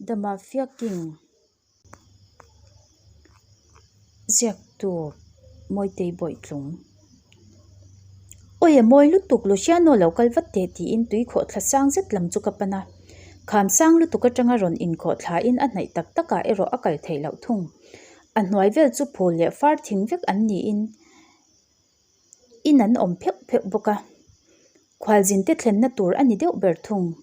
The Mafia King ziaktu Mawitei Bawihtlung. Awi a mawi lutuk Luciano lo kal vat teh tiin tui khawh thla sang zet lam chu ka pan a. Kham sang lutuk atanga rawn inkhawh thlain a hnaih tak takah erawh a kal theih loh thung. A hnuai vel chu phul leh far thing vek an niin In an awm pheuh pheuh bawk a, khualzin te thlenna tur a ni deuh ber thung.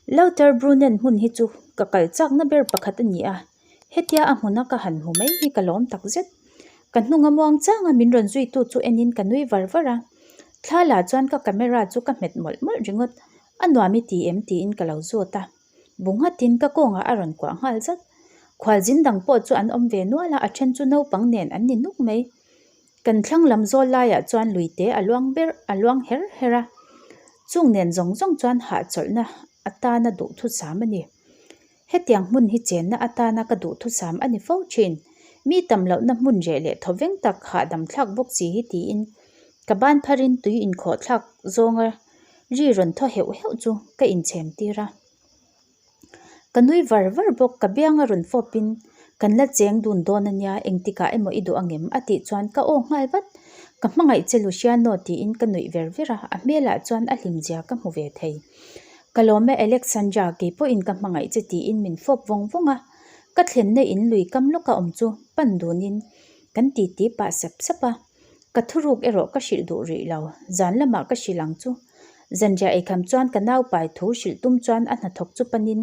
Lauterbrunnen hmun hi chu ka kal chakna ber pakhat a ni a, hetia a hmuna ka han hmu mai hi ka lawm tak zet. Ka hnunga muang changa min rawn zuitu chu enin ka nui var var a, thla lah chuan ka camera chu ka hmet mawlh mawlh ringawt, a nuam i ti em tiin ka lo zawt a. Bu nghatin ka kawngah a rawn kuah nghal zat. Khualzin dang pawh chu an awm ve nual a, a then chu naupang nen an ni nuk mai. Kan thlang lam zawl laiah chuan luite a luang ber a luang her her a, chung nen zawng zawng chuan hahchawlhna atana duhthusam a ni. Hetiang hmun hi chenna atana ka duhthusam a ni fo thin. Mi tam lohna hmun reh leh thawveng tak hahdam thlak bawk chi hi tiin ka ban pharin tui inkhawh thlak zawnga ri rawn thaw heuh heuh chu ka inchhem tir a. Ka nui var var bawk, ka bianga rawn fawpin kan la cheng dun dawn a nia, engtikah emaw i duh angem? a tih chuan ka aw nghal vat. Ka hmangaih che Luciano tiin ka nuih ver ver a, a hmelah chuan a hlimzia ka hmu ve thei. Ka lawm e Alexandra, kei pawhin ka hmangaih che tiin min fawp vawng vawng a, ka thlenna in lui kam lawka awm chu pan dunin kan titi pah sap sap a. Ka thuruk erawh ka hrilh duh rih lo, zan lamah ka hrilh ang chu. Zanriah eikham chuan ka nau pai thu hrilh tum chuan a hnathawk chu panin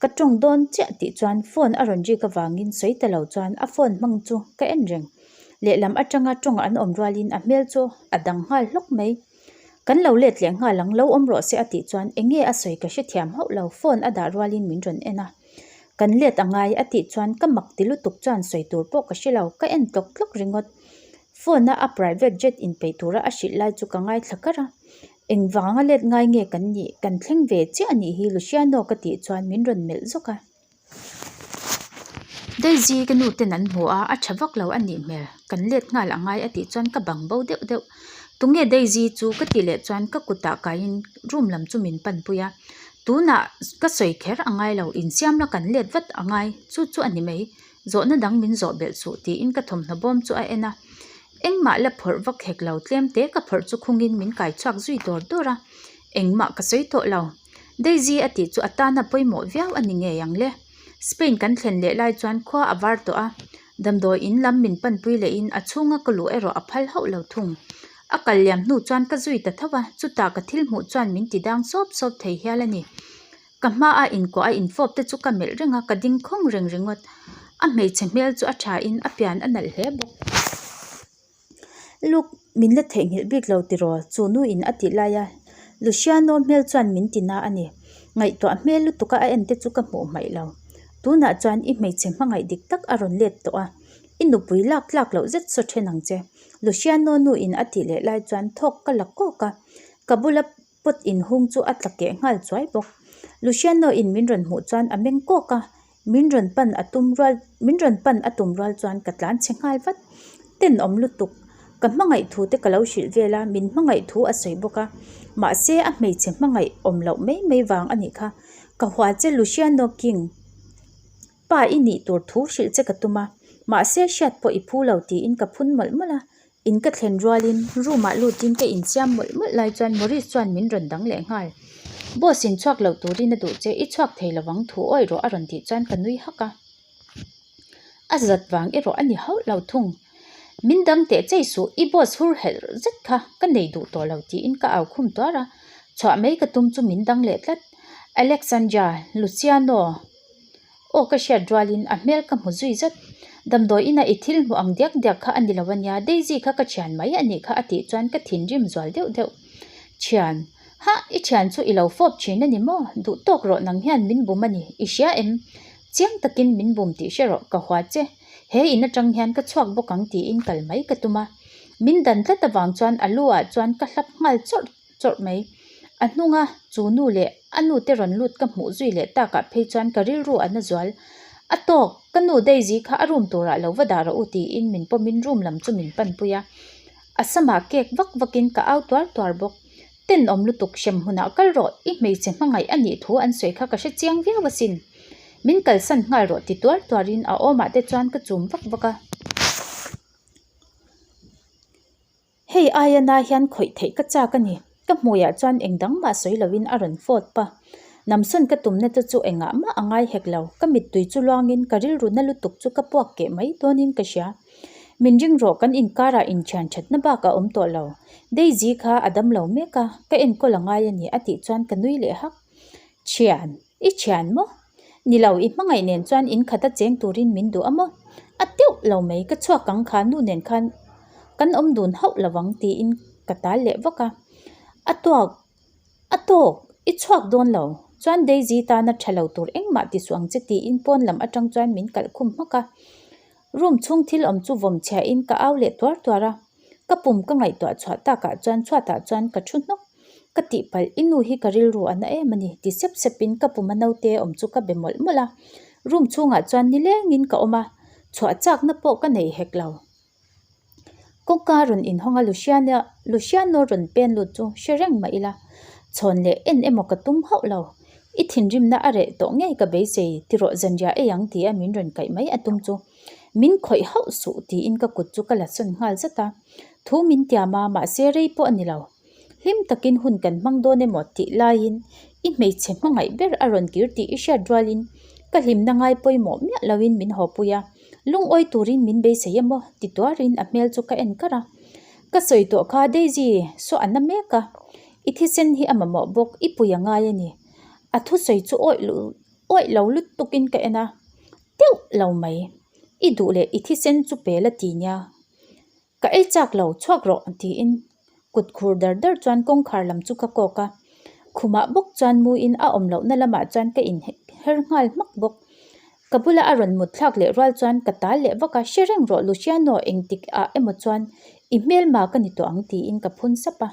ka tawng dawn chiah tih chuan phone a rawn rik avangin sawi ta lo chuan a phone hmang chu ka en reng. Lehlam atanga tawng an awm rualin a hmel chu a dang nghal hlawk mai. Kan lo let leh nghal ang, lo awm rawh se a tih chuan eng nge a sawi ka hrethiam hauh lo, phone a dah rualin min rawn en a. Kan let a ngai a tih chuan ka mak ti lutuk chuan sawi tur pawh ka hre lo, ka en tlawk tlawk ringawt. Phone a a private jet inpeih tura a hrilh lai chu ka ngaithla kar a. Engvanga let ngai nge kan nih, kan thleng ve chiah a nih hi Luciano ka tih chuan min rawn melh zawk a. Daisy ka nu ten an hmu a, a tha vak lo a nih hmel, kan let nghal a ngai a tih chuan ka bang bo deuh deuh. Tunge Daisy chu ka tih leh chuan ka kutah kaiin room lam chu min panpui a, tunah ka sawi kher a ngai lo, insiam la kan let vat a ngai, chu chu a ni mai, zawhna dang min zawh belh suh tiin ka thawmhnaw bawm chu a en a, engmah la phawrh vak hek lo, tlem te ka phawrh chu khungin min kai chhuak zui dawr dawr a, engmah ka sawi tawh lo. Daisy a tih chu a tana pawimawh viau a ni ngei ang le. Spain kan thlen leh lai chuan khua a var tawh a, damdawi in lam min panpui lehin a chhunga ka luh erawh a phal hauh lo thung. A kal liam hnu chuan ka zui ta tho a, chutah ka thil hmuh chuan min ti dang sawp sawp thei hial a ni. Ka hmaa inkuah a infawp te chu ka melh reng a, ka ding khawng reng ringawt. A hmeichhe hmel chu a thain a pian a nalh hle bawk. Luke, min la theihnghilh bik lo tiraw? Chu nu in a tih lai a, Luciano hmel chuan min ti na a ni. Ngaihtuah hmel lutuk a a en te chu ka hmuh hmaih lo. Tunah chuan i hmeichhe hmangaih dik tak a rawn let tawh a, i nupui lak tlak loh zet saw then ang che. Luciano nu in a tih leh lai chuan thawk ka la kawk a, ka bula pot inhung chu a tla keh nghal chuai bawk. Luciano in min rawn hmuh chuan a meng kawk a, min rawn pan a tum rual min rawn pan a tum rual chuan ka tlan chhe nghal vat. Tenawm lutuk, ka hmangaih thu te ka lo hrilh vel a, min hmangaih thu a sawi bawk a, mahse a hmeichhe hmangaih awm loh mai mai vang a nih kha. Ka hua che Luciano King, pa i nih tur thu hrilh che ka tum a, mahse hriat pawh i phu lo tiin ka phun mawlh mawlh a, In ka thlen rualin room ah lutin ka insiam mawlh mawlh lai chuan Maurice chuan min rawn dang leh nghal. Boss in chhuak loh turin a duh che, i chhuak thei lovang thu awih rawh a rawn tih chuan ka nui hak a. A zat vang erawh a ni hauh lo thung. Min dang teh chei suh, i boss hur helh zet kha ka nei duh tawh lo tiin ka au khum tuar a, chhuah mai ka tum chu min dang leh tlat. Alexandra, Luciano. Aw ka hriat rualin a hmel ka hmu zui zat. Damdawi ina i thil hmuh ang diak diak kha a ni lo ania, Daisy kha ka thian mai a nih kha a tih chuan ka thinrim zual deuh deuh. Thian, hah i thian chu i lo fawp thin a ni maw? Duh tawk rawh nang hian min bum a ni, i hria em? Chiang takin min bum tih hre rawh, ka hua che. He in atang hian ka chhuak bawk ang tiin kal mai ka tum a. Min dan tlat avang chuan a lu ah chuan ka hlap nghal chawrh. chawrh mai. A hnunga chu nu leh a nu te rawn lut ka hmuh zui leh takah phei chuan ka rilru a na zual. A tawk, ka nu Daisy kha a room turah lo va dah rawh u tiin min pawmin room lam chu min panpui a. A samah kek vak vakin ka au tuar tuar bawk. Tenawm lutuk hrem hunah kal rawh, i hmeichhe hmangaih a nih thu an sawi kha ka hre chiang viau asin. Min kalsan nghal rawh ti tuar tuarin a awmah te chuan ka chum vak vak a. Hei aia na hian khawih theih ka chak a ni. Ka hmuiah chuan eng dang mah sawi loin a rawn fawt pa. Namsawn ka tumna te chu engah mah a ngai hek lo. Ka mittui chu luangin ka rilru na lutuk chu ka puak keh mai dawnin ka hria. Min ring rawh kan inkarah inthian thatna bak a awm tawh lo. Daisy kha a dam lo mek a, ka enkawl a ngai a ni a tih chuan ka nui leh hak. Thian, i thian maw? Ni lo, i hmangaih nen chuan in khata cheng turin min duh a maw? A teuh lo mai, ka chhuak ang kha nu nen khan kan awm dun hauh lo ang tiin ka tal leh vak a. A tuak, a tawk, i chhuak dawn lo. Chuan Daisy tana tha lo tur engmah ti suh ang che tiin pawn lam atang chuan min kalh khum hmak a. Room chhung thil awm chu vawm chhiahin ka au leh tuar tuar a, ka pum ka ngaihtuah chhuah takah chuan chhuatah chuan ka thu hnawk. Ka tihpalh, i nu hi ka rilru a na em a ni ti sep sepin ka pum a naute awm chu ka be mawlh mawlh a. Room chhungah chuan nilengin ka awm a, chhuah chakna pawh ka nei hek lo. Kawngka rawn inhawng a Luciana Luciano rawn pen lut chu hre reng mah ila, chhawn leh en emaw ka tum hauh lo. I thinrimna a reh tawh ngei ka beisei tirawh zanriah ei ang tia min rawn kaih mai a tum chu. Min khawih hauh suh tiin ka kut chu ka la sawn nghal zat a. Thu min tiam a mahse rei pawh a ni lo. Hlim takin hun kan hmang dawn emaw tih laiin i hmeichhe hmangaih ber a rawn kir tih i hriat rualin ka hlimna ngai pawimawh miah loin min hawpui a, lungawi turin min beisei emaw ti tuarin a hmel chu ka en kar a. Ka sawi tawh kha Daisy saw a na mek a, i thisen hi a mamawh bawk, i pui a ngai a ni. A thusawi chu awih awih lo lutukin ka en a, teuh lo mai, i duh leh i thisen chu pe la ti nia. Ka ei chak lo, chhuak rawh tiin kut khur dar dar chuan kawngkhar lam chu ka kawk a. Khumah bawk chuan muin a awm lohna lamah chuan ka in her nghal hmak bawk. Ka bula a rawn mut thlak leh rual chuan ka tal leh vak a, hre reng rawh Luciano engtik ah emaw chuan i hmelma ka ni tawh ang tiin ka phun sap a.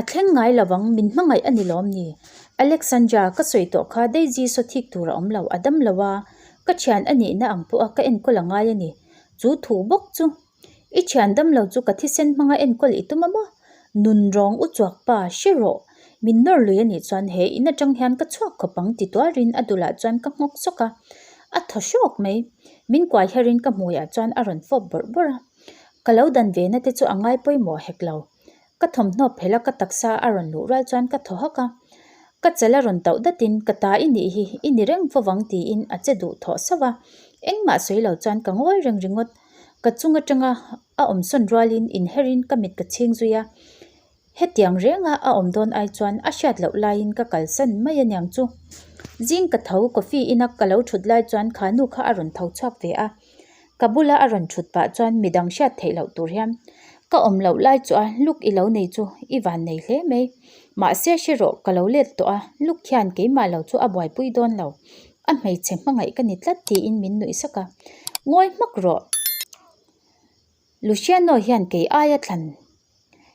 A thleng ngai lo ang, min hmangaih a ni lawm ni? Alexandra, ka sawi tawh kha Daisy saw thik tur a awm lo, a dam lo a, ka thian a nihna ang pawha ka enkawl a ngai a ni. Chu thu bawk chu, I thian dam lo chu ka thisen hmanga enkawl i tum a maw? Nun rawng u chuak pa, hre rawh. Min nawr lui a nih chuan he in atang hian ka chhuak khawp ang ti tuarin a dulah chuan ka nghawk sawk a, a thaw hrawk mai. Min kuai herin ka hmuiah chuan a rawn fawp bawrh bawrh a. Ka lo dan ve na te chu a ngai pawimawh hek lo. Ka thawmhnaw phelh a ka taksa a rawn luh rual chuan ka thaw hak a. Ka chal a rawn tauh datin ka ta i nih hi, i ni reng fo vang tiin a che duh thawh sauh a. Engmah sawi lo chuan ka ngawi reng ringawt. Ka chung atanga a awm sawn rualin inherin ka mit ka chhing zui a. Hetiang renga a awm dawn ai chuan a hriat loh laiin ka kalsan mai aniang chu. Zing ka tho coffee ina ka lo thut lai chuan kha nu kha a rawn tho chhuak ve a. Ka bula a rawn thut pah chuan midang hriat theih loh tur hian ka awm loh lai chu a luk i lo nei chu i van nei hle mai. Mahse hre rawh ka lo let tawh a, luk hian keimah lo chu a buaipui dawn lo. A hmeichhe hmangaih ka ni tlat tiin min nuih sak a. Ngawi hmak rawh. Luciano hian kei aia thlan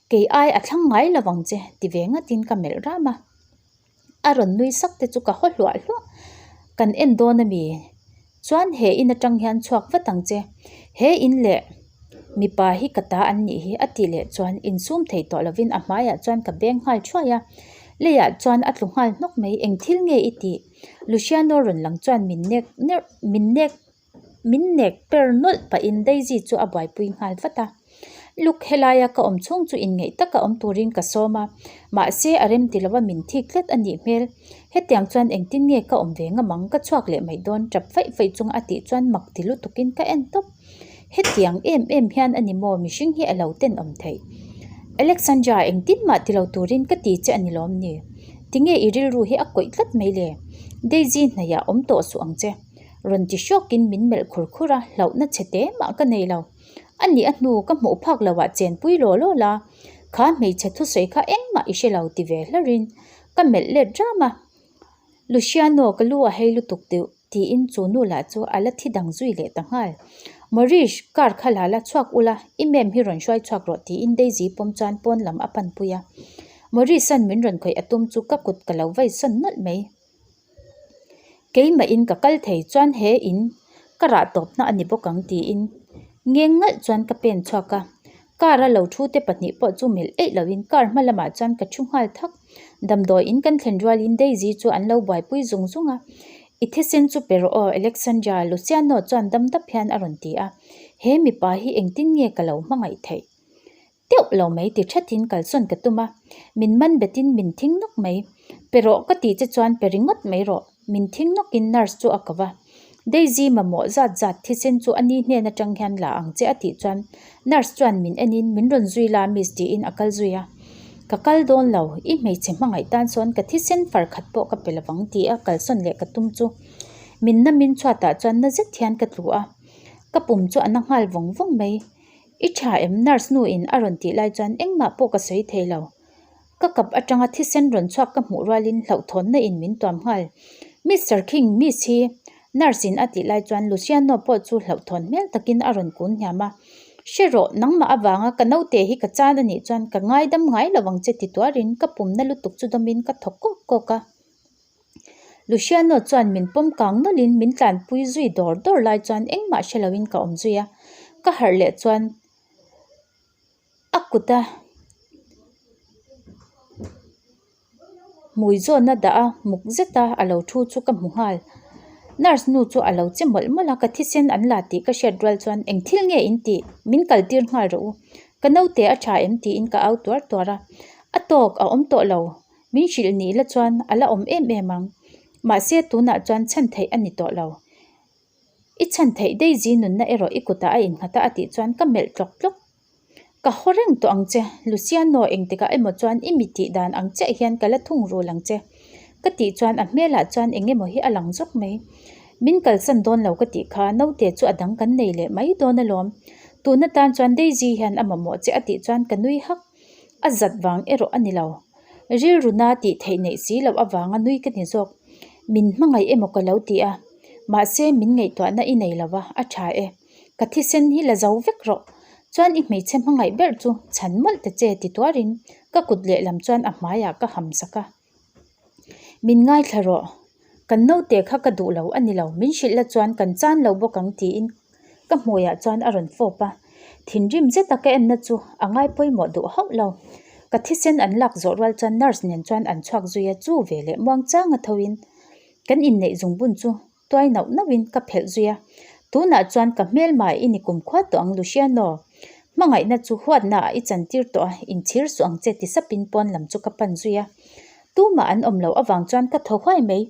kei ai a thlang ngai lo vang che ti ve ngatin ka melh ram a. A rawn nui sak te chu ka haw hluah hluah. Kan en dawn a mi? Chuan he in atang hian chhuak vat ang che. He in leh mipa hi ka ta an nih hi a tih leh chuan insum thei tawh lovin a hmaiah chuan ka beng nghal thuai a. Leiah chuan a tlu nghal hnawk mai. Eng thil nge i tih? Luciano rawn lang chuan min nek neuh min nek Min nek per nawlh pahin Daisy chu a buaipui nghal vat a. Luke helaia ka awm chhung chu inngeih taka awm turin ka sawm a, mahse a rem ti lova min thik tlat a nih hmel. Hetiang chuan engtin nge ka awm ve ngam ang, ka chhuak leh mai dawn tap faih faih chunga a tih chuan mak ti lutukin ka en tawp. Hetiang em em hian a ni maw mihring hi a lo tenawm theih. Alexandra engtin mah ti lo turin ka ti che a ni lawm ni? Tinge i rilru hi a kawih tlat mai le? Daisy hnaihah awm tawh suh ang che. Rawn ti hrawkin min melh khur khur a, hlauhna chhe te mah ka nei lo. A nih a hnu ka hmuh phak lo ah chenpui law law la, kha hmeichhe thusawi kha engmah i hre lo ti ve hlarin ka melh let ram a. Luciano ka lu a hei lutuk deuh tiin chu nu lah chu a la thi dang zui leh ta nghal. Maurice, car kha la la chhuak ula, i mem hi rawn hruai chhuak rawh tiin Daisy pawm chuan pawn lam a panpui a. Maurice-a'n min rawn khawih a tum chu ka kut ka lo vai sawn nawlh mai. Keimah in ka kal thei chuan he in ka rah tawp hna a ni bawk ang tiin ngeng ngalh chuan ka pen chhuak a. Car a lo thu te pahnih pawh chu melh eih loin car hma lamah chuan ka thu nghal thak. Damdawi in kan thlen rualin Daisy chu an lo buaipui zung zung a. I thisen chu pe rawh aw Alexandra, Luciano chuan dam dap hian a rawn ti a. He mipa hi engtin nge ka lo hmangaih theih? Teuh lo mai ti thatin kalsawn ka tum a, min man betin min thing nawk mai. Pe rawh ka tih che chuan pe ringawt mai rawh, min thing nawkin nurse chu a ko va. Daisy mamawh zat zat thisen chu a ni hnen atang hian la ang che a tih chuan nurse chuan min enin min rawn zui la miss tiin a kal zui a. Ka kal dawn lo, i hmeichhe hmangaih tan sawn ka thisen far khat pawh ka pe lovang ti a kalsawn leh ka tum chu min namin chhuatah chuan na zet hian ka tlu a, ka pum chu a na nghal vawng vawng mai. I tha em? Nurse nu in a rawn tih lai chuan engmah pawh ka sawi thei lo. Ka kap atanga thisen rawn chhuak ka hmuh rualin hlauhthawnna in min tuam nghal. Mister King, Miss hi Nurse in a tih lai chuan Luciano pawh chu hlauhthawn hmel takin a rawn kun hniam a. Hre rawh, nangmah avanga ka naute hi ka chan a nih chuan ka ngaidam ngai lo ang che ti tuarin ka pumna lutuk chu dawmin ka thawk kawk kawk a. Luciano chuan min pawm kang nawlhin min tlanpui zui dawr dawr lai chuan engmah hre loin ka awm zui a, ka harh leh chuan a kuta hmui zawna dah a muk zeta a lo thu chu ka hmu nghal. Nurse nu chu a lo che mawlh mawlh a, ka thisen an la tih ka hriat rual chuan eng thil nge in tih? Min kal tir nghal rawh u. Ka naute a tha em tiin ka au tuar tuar a, a tawk a awm tawh lo. Min hrilh nih la chuan a la awm em em ang. Mahse tunah chuan chhan theih a ni tawh lo. I chhan theih Daisy nunna erawh i kutah a innghat a a tih chuan ka melh tlawk tlawk. Ka haw reng tawh ang che, Luciano engtikah emaw chuan i mi tih dan ang chiah hian ka la thung rul ang che. Ka tih chuan a hmelah chuan eng emaw hi a lang zawk mai. Min kalsan dawn lo ka tih kha naute chu a dang kan nei leh mai dawn alawm. Tun atan chuan Daisy hian a mamawh che a tih chuan ka nui hak. A zat vang erawh a ni lo. Rilru na tih theih neih si loh avanga nui ka ni zawk. Min hmangaih emaw ka lo ti a, mahse min ngaihtuahna i nei lo va, a tha e. Ka thisen hi la zo vek rawh. Chuan i hmeichhe hmangaih ber chu chhan mawlh ta che ti tuarin ka kut lehlam chuan a hmaiah ka ham sak a. Min ngaithla rawh. Kan naute kha ka duh lo a ni lo, min hrilh la chuan kan chan lo bawk ang tiin ka hmuiah chuan a rawn fawp a. Thinrim zeta ka enna chu a ngai pawimawh duh hauh lo. Ka thisen an lak zawh rual chuan nurse nen chuan an chhuak zui a, chu veleh muangchanga thoin kan inneih zungbun chu Tuai nauh nauhin ka phelh zui a, tunah chuan ka hmelmai i ni kumkhua tawh ang Luciano, hmangaihna chu huatnaah i chantir tawh a, inchhir suh ang che ti sapin pawn lam chu ka pan zui a. Tumah an awm loh avang chuan ka thaw huai mai.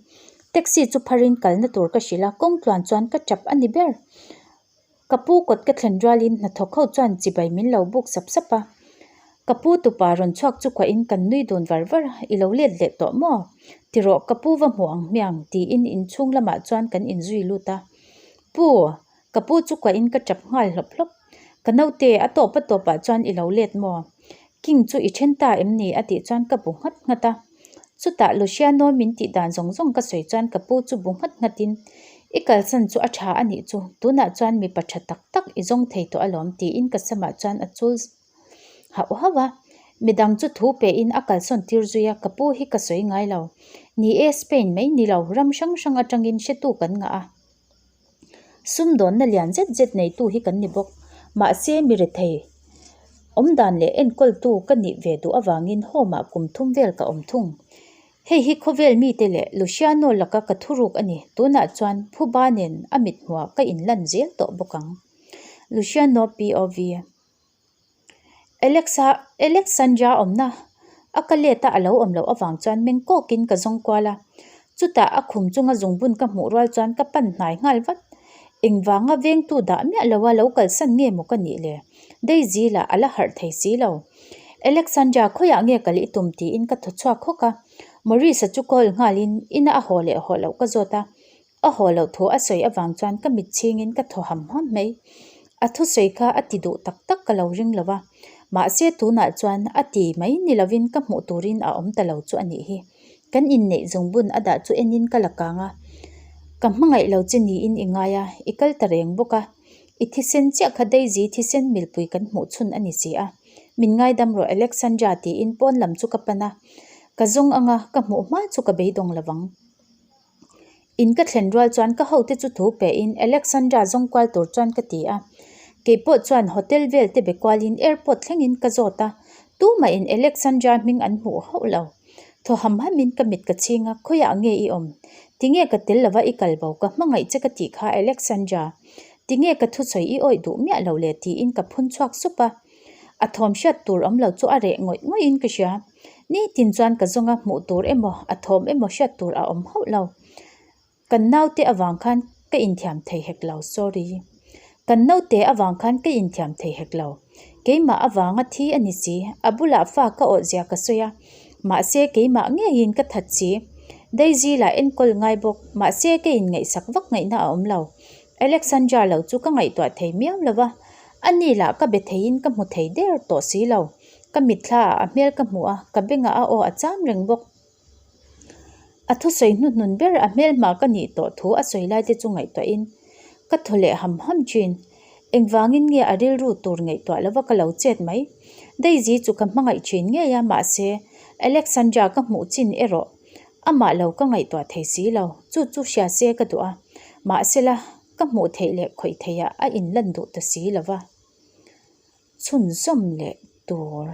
Taxi chu pharin kalna tur ka hrilh a, kawng tluan chuan ka tap a ni ber. Ka pu kawt ka thlen rualin hnathawk ho chuan chibai min lo buk sap sap a. Ka pu tupa rawn chhuak chu khuahin kan nui dun var var a, i lo let leh tawh maw? Ti rawh ka pu va hmuh ang hmiang tiin inchhung lamah chuan kan inzui lut a. Pu, ka pu chu khuahin ka tap nghal hlawp hlawp. Ka naute, a tawp a tawpah chuan i lo let maw? King chu i then ta em ni? a tih chuan ka bu nghat nghat a. Chutah Luciano min tih dan zawng zawng ka sawi chuan ka pu chu bu nghat nghatin, I kalsan chu a tha a nih chu, tunah chuan mipa tha tak tak i zawng thei tawh alawm tiin ka samah chuan a chul hauh hauh a. Midang chu thu pehin a kalsawn tir zui a, ka pu hi ka sawi ngai lo. Ni e, Spain mai ni lo, ram hrang hrang atangin hretu kan ngah a. Sumdawnna lian zet zet neitu hi kan ni bawk. Mahse, mi rethei awmdan leh enkawltu ka nih ve duh avangin home-ah kum thum vel ka awm thung. Hei hi khawvel mite leh Luciano laka ka thuruk a ni. Tunah chuan phuba nen a mithmuhah ka inlan zel tawh bawk ang. Luciano POV. Alexa Alexandra awmna a ka let a a lo awm loh avang chuan meng kawkin ka zawng kual a, chutah a khum chunga zungbun ka hmuh rual chuan ka pan hnai nghal vat. Engvanga vengtu dah miah loa lo kalsan nge maw ka nih le? Daisy lah a la harh thei si lo. Alexandra khawiah nge kal i tum tiin ka thaw chhuak hawk a, Maurice-a chu call nghalin ina a haw leh haw loh ka zawt a, A haw loh thu a sawi avang chuan ka mit chhingin ka thaw ham ham mai. A thusawi kha a ti duh tak tak ka lo ring lo va, mahse tunah chuan a ti mai ni lovin ka hmuh turin a awm ta lo chu a nih hi. Kan inneih zungbun a dah chu enin ka la kang a, ka hmangaih lo che niin i ngai a, i kal ta reng bawk a, i thisen chiah kha Daisy thisen milpui kan hmuh chhun a ni si a. Min ngaidam rawh Alexandra tiin pawn lam chu ka pan a, ka zawng anga ka hmuh hma chu ka beidawng lovang. In ka thlen rual chuan ka hote chu thu pehin Alexandra zawng kual tur chuan ka ti a. Keipawh chuan hotel vel te be kualin airport thlengin ka zawt a, tumahin Alexandra hming an hmuh hauh lo. Thaw ham hamin ka mit ka chhing a, khawiah nge i awm? Tinge ka tel lova i kal bo? Ka hmangaih che ka tih kha Alexandra. Tinge ka thusawi i awih duh miah lo le tiin ka phun chhuak sup a. A thawm hriat tur awm lo chu a reh ngawih ngawihin ka hria. Nitin chuan ka zawnga hmuh tur emaw a thawm emaw hriat tur a awm hauh lo. Kan naute avang khan ka inthiam thei hek lo, sorry. Kan naute avang khan ka inthiam thei hek lo. Keimah avanga thi a ni si, a bulah fa ka awh zia ka sawi a, mahse keimah ngeiin ka that si. Daisy lah enkawl ngai bawk, mahse ka inngaihsak vak ngaihna a awm lo. Alexandra lo chu ka ngaihtuah thei miau lo va, ani lah ka be theiin ka hmu thei der tawh si lo. Ka mitthla ah a hmel ka hmu a, ka bengah a aw a cham reng bawk. A thusawi hnuhnun ber a hmelhma ka nih tawh thu a sawi lai te chu ngaihtuahin ka thaw leh ham ham thin. Engvangin nge a rilru tur ngaihtuah lova ka lo chet mai? Daisy chu ka hmangaih thin ngei a, mahse Alexandra ka hmuh chin erawh amah lo ka ngaihtuah thei si lo. Chu chu hria se ka duh a, mahsela ka hmuh theih leh khawih theihah a inlan duh ta si lova. Chhunzawm leh tur.